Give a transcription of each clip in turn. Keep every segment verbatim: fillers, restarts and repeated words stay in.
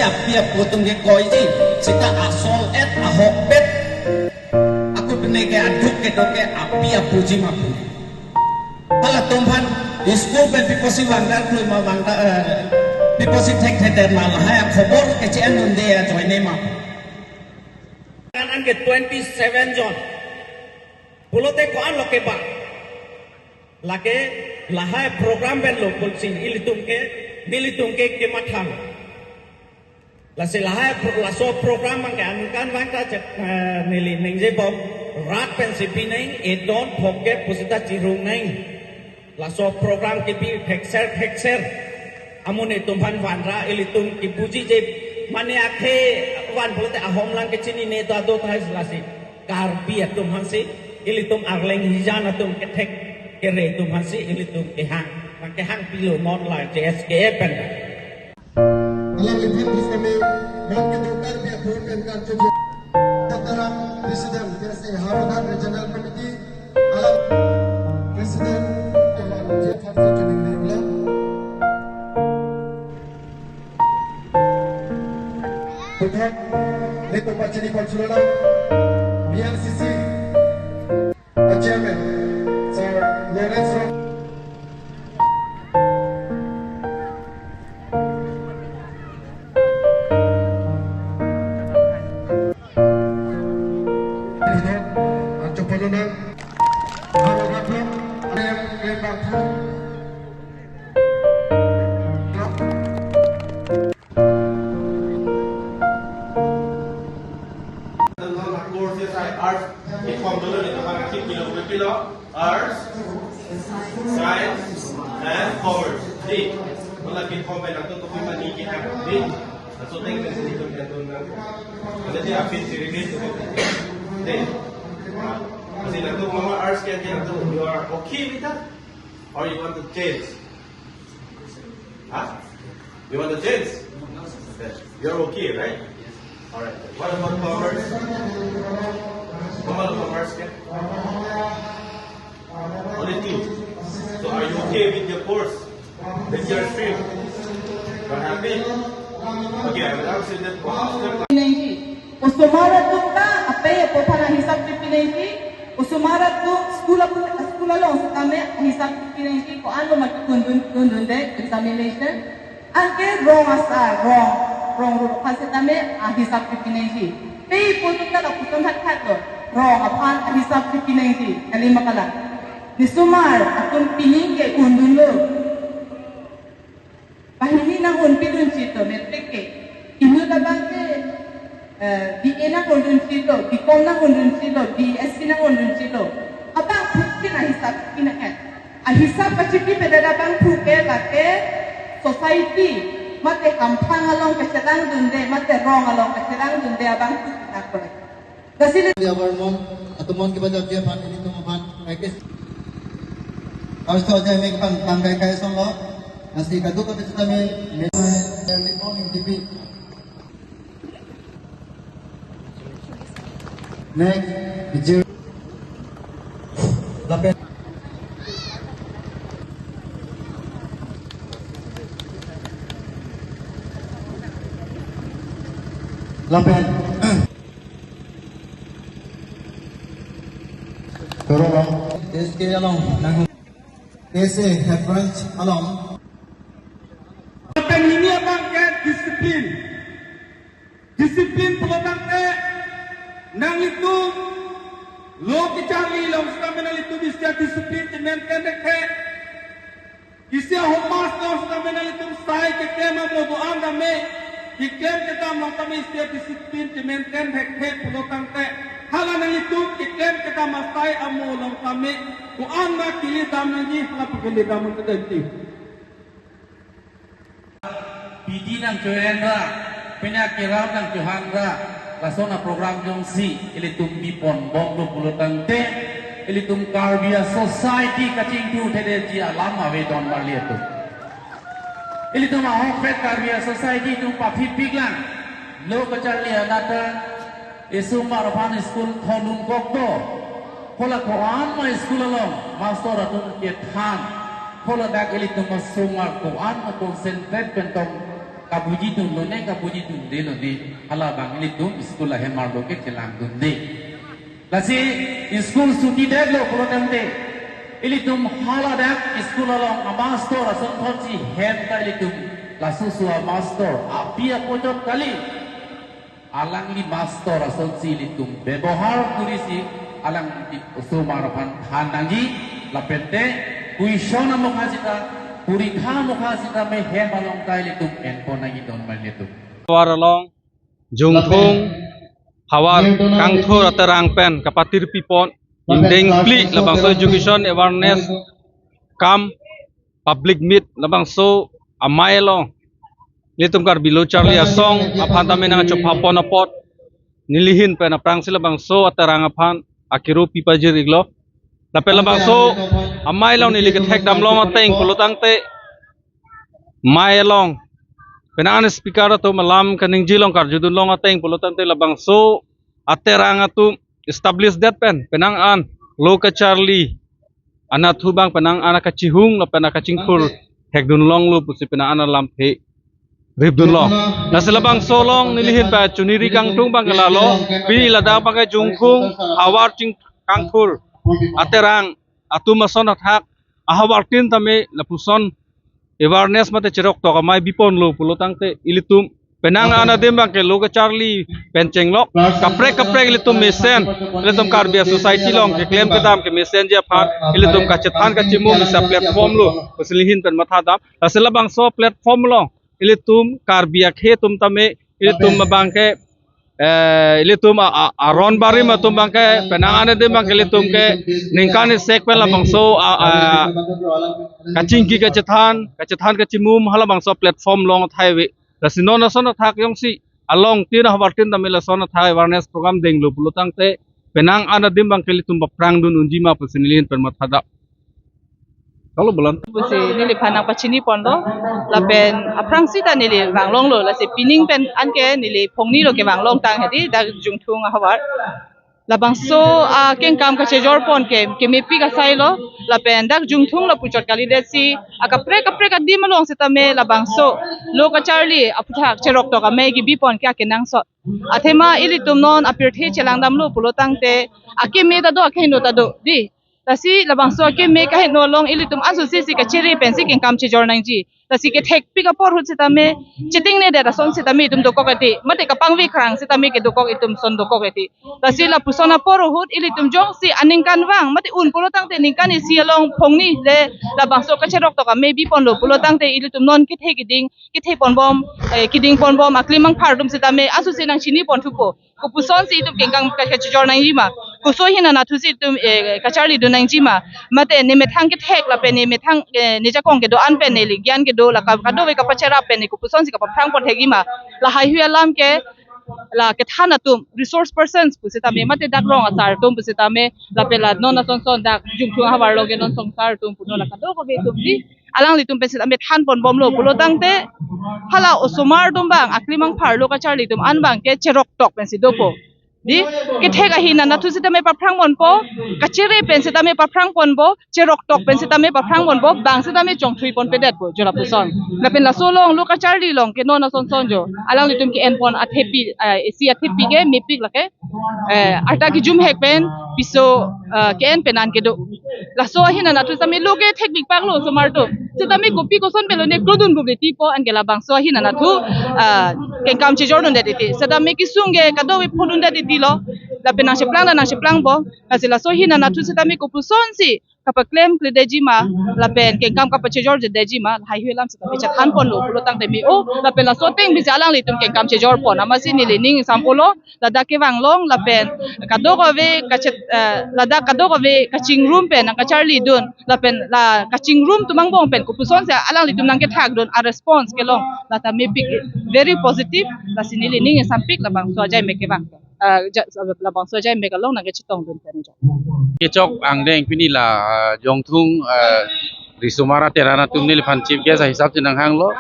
Api apo atum ke koiji, seta asol et ahokpet. Ako pene ke aduk kedo ke api apoji ma pu. Halatum aphan school pen piposi vangdar klui ma vangdar, eh, piposi thekthedet ma, lahai akhobor ke che-en dunde ajoine ma. Kan an ke twenty-seven jon. Pulote ko-an lo ke ba. Lake lahai program pen lo pulsi ilitum ke, nelitum ke kemathalo. Lasi lahai pro-, laso program abang ke aningkanvang ta chek, eh, neli ningjebom, rat pensi pinang, edon phokep pusita chirung nang. Laso program kipi phekser phekser. Amonit atum aphan vanra, ilitum kipuji je, mane akhei van pulote ahomlang kechinine do ado tahai lasi. Karbi atum aphansi, ilitum Arleng hijan atum kethek kere atum aphansi, ilitum kehang. Nang kehang pilo non la J S K A pen. Along event kami, non kedokar dia pun dan kan tujuh. Kataram President K S A Howraghat Regional Committee, along President Teman J F C Training Club. Puthot, Neto Pachini Konsulola, B L C C, Chairman, Sir Lawrence Ro-, Anchopolona, Haro Raplo, Rem, Rem Bangphu. Courses hai arts, kethom dolo ni, kethom kethom kilo, kilo, arts, science and commerce. Di, wala kethom pen nangtum tupi mani kehang, di. Laso ateng pen si nelitum kehang dun nang. Ada di apin sirimi tu. Di. Masih nangtum mama arts ke, ke nangtum, you are okay with that? Or you want to change? Huh? You want to change? Okay. You're okay, right? All right. What about commerce? What about commerce? Only two. So are you okay with your course? With your stream? You're happy? Okay, I will ask you that after. Osomar atum ta apei apo aphan ahisap pipi nangji. Osomar atum school apo, school along setame ahisap pipi nangji. Ko-an lo mati kundun kundun de examination. Anke rong asar, rong, rong rup aphan setame ahisap pipi nangji. Pei apo atum ta lapuson hat hat lo. Rong aphan ahisap pipi nangji. Kali ma kalang. Nesomar atum pining ke undun lo. Banghini nang-un pidunji to, matric ke. Inut abang ke, eh, B A nang-undunji to, B Com nang-undunji to, B S C nang-undunji to. Abang phukin ahisap pin ahem. Ahisap kachipi pedet abang phuke lake society, mate kamphang along kachetang dunde, mate rong along kachetang dunde abang phukin akore. Lasi le- Dia Barmon, atumon kibajak dia pan ini tuh pan package. Harus tuh aja make pan tangkai kai solo. Lasi kaduk kaduk kita me, me, early morning T V. Next, Vijay. Lapen. Lapen. Toro along. K S K along, nang K S A head branch along. Lapen hini abang ke discipline. Discipline pulo tangte nanglitum lo kacharli along setame nanglitum isi a-discipline ke-maintain thekthe. Isi a-homas along setame nanglitum sai keklem amo do-an tame, keklem kedam along tame isi a-discipline ke-maintain thekthe pulo tangte, hala nanglitum keklem kedam asai amo along tame ko-an ma kele dam nangji, hala pakele dam nangji. P D nangcho-en ra, penang kerap nangchohang ra, lason a-program jongsi ilitum bipon bomlo pulo tangte, ilitum Karbi a-society kachingthurdetji alam avedon marli atum. Ilitum ahokpet Karbi a-society atum paphipik lang, lo kacharli anat ta, esomar aphan school thondun kok do. Hala ko-an ma school along master atum kethan. Hala dak ilitum asomar ko-an ma concentrate pen tong Kabujidun lone, kabujidunde lone, halabang ilitum school ahem arlo ke chelangdunde. Lasi school sutidetlo pulotangte, ilitum haladak school along amastor asonthotsi hem ta ilitum laso so amastor api apochot kali. Alangli mastor asonsi ilitum bebohar kurisi alangli osomar aphan than nangji, lapente question amokha sita, porikha amokha sitame hem along ta ilitum enpon nangji don ma ilitum. Havar along, Jungthung, Havar, Kangthur aterang pen kapatirpipon, ingdeng phli labangso education awareness kam, public meet labangso amei along, ilitum Karbi Lo Charli Asong aphan tame nangchophapon apot, nelihin pen aphrangsi labangso aterang aphan akiro pipajir-iklo. Lapen labangso amei along neli kethekdam long ateng pulotangte, mei along penang an speaker atum alam kaningje along karjudun long ateng pulotangte, labangso aterang atum establish det pen penang an lo kacharli anatthu abang penang an akachihung lapen akachingthur thekdun longlo pusi penang an alamthe ripdunlo. Lasi labangso along nelihin pachuniri kangtung abang ke lalo, pini ladak abang ke Jungthung, Havar, Ching, Kangthur aterang atum ason athak ahavartin tame lapuson awareness mate cheroktok amei biponlo pulotangte, ilitum penang an adim abang ke lo kacharli pen chenglok, kaprek kaprek ilitum mesen, ilitum Karbi society along keklem kedam kemesenji aphan ilitum kachethan kachimum isi platform lo pusi nelihin pen mathadam. Lasi labangso platform along ilitum Karbi akhei atum tame, ilitum abang ke, eh, ilitum a, a, aron barim atum abang ke penang an adim abang ke ilitum ke ningkan isek pen labangso a, a, kachingki kachethan, kachethan kachimum halabangso platform along thaive. Lasi non ason athak jongsi alongtin ahavartin tame lason athak awareness program denglo pulotangte, penang an adim abang ke ilitum paphrangdun unji ma pusi nelihin pen mathadam. Kalau bulan pusi neliphan nangpachiniponlo, lapen aphrangsi ta neli vanglonglo, lasi pining pen anke neli phongni lo kevanglong tang hedi dak Jungthung ahavar. Labangso akengkam kachejorpon ke kemepik asai lo, lapen dak Jungthung lapuchot kalidetsi akaprek kaprek adim along sitame labangso lo kacharli aputhak cheroktok amei kebipon ke akenangsot. Athema ilitum non apirthe chelangdamlo pulotangte, akeme ta do, akehingno ta do, di. Lasi labangso akeme kahingno along ilitum aso sisi kachere pensi kengkam chejor nangji. Lasi kethekpik apor ahut sitame, chetingnedet ason sitame itum dokok eti, mate kapangve krang sitame kedokok itum son dokok eti. Lasi lapuson apor ahut ilitum jongsi aningkanvang, mate un pulotangte ningkan isi along phongni le labangso kacheroktok amei biponlo pulotangte ilitum non kethe keding, ketheponbom, eh, kedingponbom aklimangphar atum sitame aso si nangchiniponthupo. Kopusonsi itum kengkam ka, kachejor nangji ma. Koso ahin anatthusi itum, eh, kacharlidun nangji ma. Mate ne methang kethek lapen ne methang, eh, ne jakong kedo-an pen neli gyan kedo la ka, kadokave kapacherap pen ne kopusonsi kapaphrangpon thekji ma. Lahaihui alam ke la kethan atum resource persons pusitame mate dak rong asar atum pusitame lapen la non ason son dak Jungthung ahavar along ke non songsar atum punon la kadokave atum di alanglitum pen sitame thanponbomlo pulotangte, hala osomar atum abang aklimangphar lo kacharli atum an abang ke cheroktok pensi dopo. Di, kethek ahin anatthu sitame paphrangponpo, kachere pen sitame paphrangponpo, cheroktok pen sitame paphrangponpo, bang sitame chongthuiponpedetpo, jo lapuson. Lapen laso along lo kacharli along ke non ason son jo alanglitum ke-enpon athepi, eh, isi athepi ke mepik lake, eh, arta kejum hek pen piso, eh, ke-en pen an kedo. Laso ahin anatthu sitame lo kethekpikpaklo osomar atum. Sitame kopi koson pen lone klodunbomle tipo anke labangso ahin anatthu, ah, kengkam chejordundet eti. Sitame kesung ke kadokave phodundet etilo. Lapen nangcheplang ta nangcheplangpo. Lasi laso ahin anatthu sitame kopusonsi kapaklemkledetji ma, lapen kengkam kapachejordetji ma, lahaihui alam sitame chethanponlo pulotangte me-o, lapen laso ateng bisi alanglitum kengkam chejorpon. Amatsi neli ning ingsam pulo, ladak kevanglong, lapen kadokave kachet, eh, ladak kadokave kachingrum pen nangkacharlidun, lapen la kachingrum atum angbong pen kopusonsi alanglitum nangkethakdun, a response kelong, lata mepik, very positive, lasi neli ning isampik labangso ajai mek kevang. Ah, ja, labangso ajai mek along nangkechetongdun pen jo. Kechok angdeng pini la, ah, Jongthung, ah, risomar aterang atum neliphan chief guest ahisap si nanghanglo.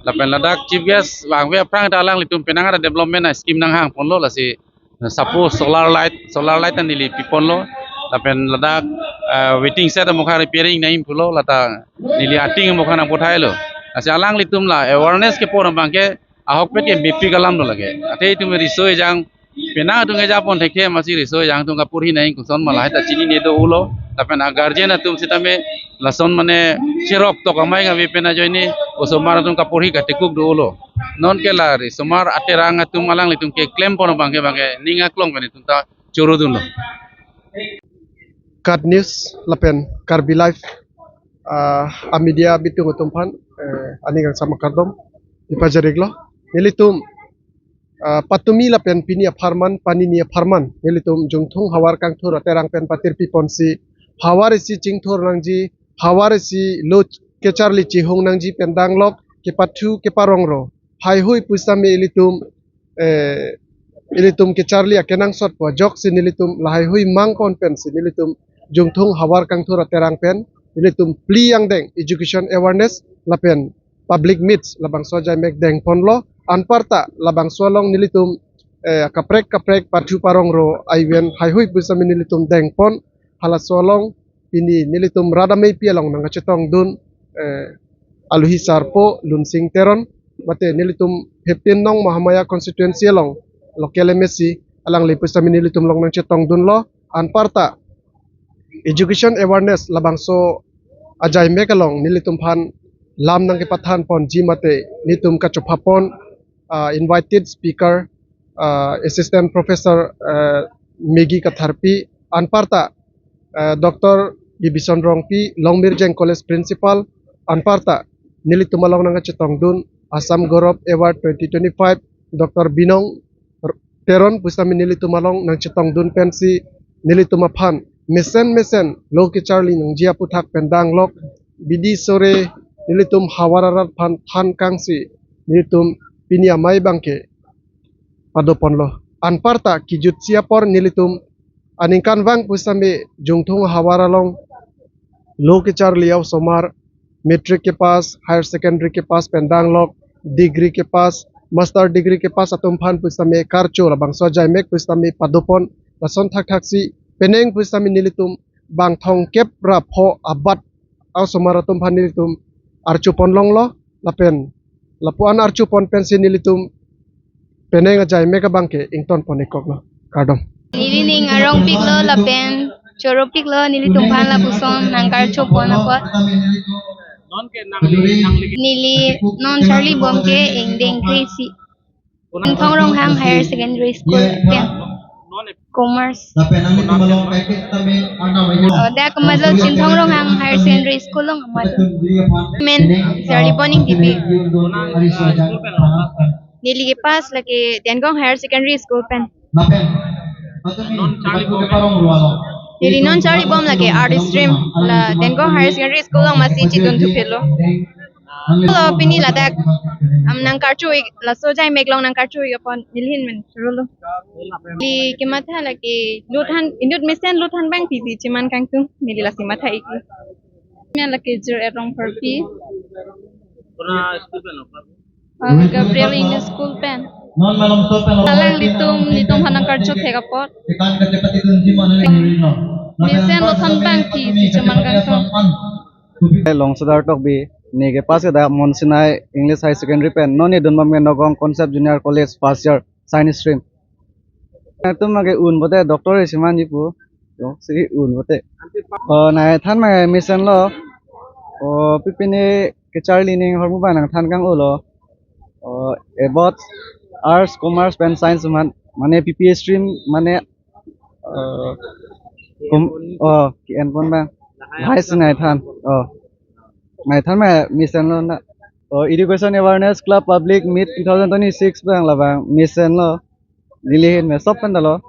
Lapen ladak chief guest vangve aphrang ta alanglitum penang ada development a scheme nanghangponlo, lasi, ah, suppose solar light, solar light ta neli piponlo. Lapen ladak, ah, waiting shed amokha repairing nangji pulo, lata neli ating amokha nangpothailo. Lasi alanglitum la awareness kepon abangke ahokpet ke mepik alam lo lake. Athe itum riso ejang penang atum kejapon thekthe, masi riso ejang atum kaporhi nai koson ma lahai ta chinine do-olo. Lapen a guardian atum sitame lason mane cherok tok amei kave pen ajoine osomar atum kaporhi katekuk do-olo. Non ke la risomar aterang atum alanglitum keklempon abangke bangke ning aklong pen itum ta chorodunlo. KAT News lapen Karbi Live, ah, a media bitung atum aphan, eh, aning kangsam akardom ipajariklo. Nelitum, ah, patumi lapen pini apharman, panini apharman, nelitum Jungthung Havar Kangthur aterang pen patirpiponsi havar isi chingthur nangji, havar isi lo kecharli chihung nangji pen danglok kepathu keparongro haihui pusitame ilitum, eh, ilitum kecharli akenangsot pu ajoksi nelitum lahaihui mangpon pensi nelitum Jungthung Havar Kangthur aterang pen nelitum phli angdeng education awareness lapen public meets labangso ajaimek dengponlo. Anparta labangso along nelitum, eh, kaprek kaprek pathu parongro aiven haihui pusitame nelitum dengpon. Halaso along pini nelitum rat ameipi along nangkachetongdun, eh, aluhi sarpo Lunsing Teron, mate nelitum fifteen nong Mahamaya constituency along local M A C alangli pusitame nelitum along nangchetongdunlo. Anparta education awareness labangso ajaimek along nelitum aphan lam nangkepathanponji mate nelitum kachophapon, ah, invited speaker, ah, Assistant Professor, ah, Maggie Katharpi, anparta, ah, Doctor Bibison Rongpi, Longmirjeng College Principal, anparta nelitum along nangkachetongdun Assam Gaurav Award twenty twenty-five, Doctor Binong Teron pusitame nelitum along nangchetongdun pensi nelitum aphan mesen mesen lo kecharli nangji aputhak pen danglok bidi sore nelitum havar arat aphan than kangsi nelitum pini amei abangke padoponlo. Anparta kejutsi apor nelitum aningkanvang pusitame Jungthung havar along lo kecharli a-osomar, matric kepass, higher secondary kepass pen danglok, degree kepass, master degree kepass atum aphan pusitame karcho labangso ajaimek pusitame padopon. Lason thakthaksi penang pusitame nelitum bang thomkep ra pho abat a-osomar atum aphan nelitum archopon longlo lapen lapu-an archopon pensi nelitum penang ajaimek abangke ingtonpon-ikkoklo. Kardom. Neli ning arongpiklo lapen choropiklo nelitum aphan lapuson nangkarchopon apot. Neli non charlibom ke ingdeng kresi. Chinthong Ronghang Higher Secondary School pen Commerce. Oh, dak komatlo Chinthong Ronghang Higher Secondary School along komatlo. Men charlipon ingtipi. Neli kepass lake Dengong Higher Secondary School pen. Neli non charlibom lake art stream la Dengong Higher Secondary School along masi chidun thuphelo. Lo pini ladak am nangkarcho-ik laso ajaimek along nangkarcho-ik apot neli ahin men chorolo. Neli kematha lake lothan inut mesen lothan abang pisi cheman kangtung neli lasi matha-iklo. Men lake Jir Erong Parpi. Ah, Gabriel English School pen. Alanglitum nelitum aphan nangkarcho thek apot. Mesen lothan abang pisi cheman kangtung. Longsedar Tokbi, ne kepass ke dak Monsina English Higher Secondary pen, non ne dunbom ke Nagaon Concept Junior College first year science stream. Atum ke un pote doctor isi manji pu, yo, si un pote. Oh, nangthan ma mesenlo. Oh, pipine kecharli ning ahormu abang nangthan kang-olo. Oh, about arts, commerce pen science man, mane P P A stream mane, eh, kom-, oh, ke-enpon abang. Lahai si nangthan. Oh. Nangthan ma mesenlo na. Oh, Education Awareness Club Public Meet two thousand twenty-six abang labang mesenlo. Neli ahin me sop pen dalo.